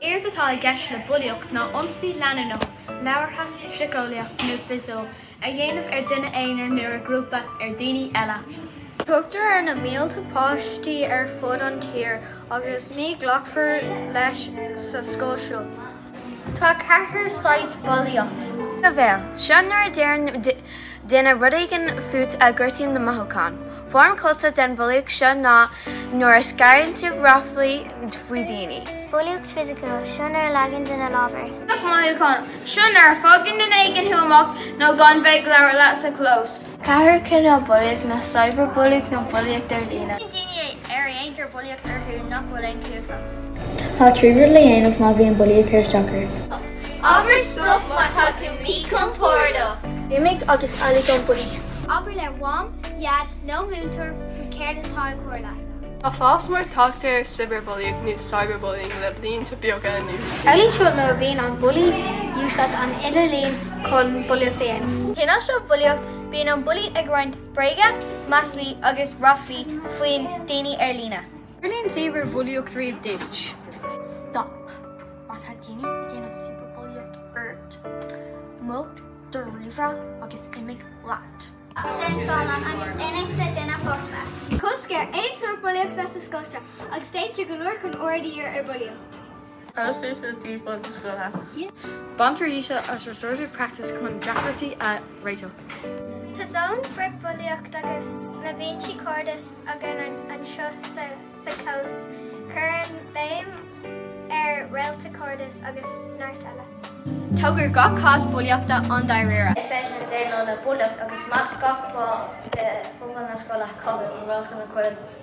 Éard atá i gceist le bulaíocht ná ionsaí leanúnach labhartha, síceolaíoch nó fisiciúil a dhéanamh ar duine aonair nó ar ghrúpa ar daoine eile. Tugtar ar na mílte páistí ar fud an tír agus ní ghlacfar leis sa scoil seo. Tá ceathar saghas bulaíocht. Bhéil, Seo nuair a deireann duine rud éigin fút a ghortaíonn do mhothúcháin. Foirm chulta den bhulaíocht seo ná nuair a scaipeann tú ráflaí faoi daoine. Bulaíocht fisiciúil, Seo nuair a leagann duine lámh ort. Bulaíocht mothúchánach, Seo nuair a fágann duine éigin thú amach nó gan bheith ag labhairt leat sa chlós. Ceathrú cineál bulaíocht ná cyberbulaíocht nó bulaíocht ar líne. Daoine ar a dhéantar bulaíocht orthu nach bhfuil aon chúis acu. Tá 3 rud le dhéanamh má bhíonn bullaí ag cur isteach ort. Abair stop má tá tú míchompordach. Imigh agus éalaigh ón bullaí. Abair le Mham, Dhaid nó múinteoir faoi céard atá ag tarlú. Tá fás mór tagtha ar cibearbhulaíocht nó cyberbullying le blianta beaga anuas. Tarlaíonn seo nuair a bhíonn an bullaí ag úsáid an idirlíon chun bulaíocht a dhéanamh. Cineál seo bulaíocht, bíonn an bullaí ag roinnt bréaga, maslaí agus ráflaí faoin daoine ar líne. Tarlaíonn cibearbhulaíocht riamh duit? Stop! Má tá daoine ag déanamh cibearbhulaíocht ort, múch do ríomhaire agus imigh leat. Déan scáileán agus inis do duine fásta. Cosc ar aon sórt bulaíochta sa scoil seo agus déantar go leor chun aird a dhíriú ar bulaíocht. Polasaí timpeall na scoile. Baintear úsáid as Restorative Practice chun deacrachtaí a réiteach. Tá zón frith-bhulaíochta agus na bínsí cairdis againn anseo sa chlós. Cuireann béim ar réalta cairdis agus neart eile. Tógar gach cás bulaíochta an-dáiríre. Is féidir linn déileáil le bulaíocht agus meas gach ball de phobal na scoile chugainn i Gaelscoil na Coille.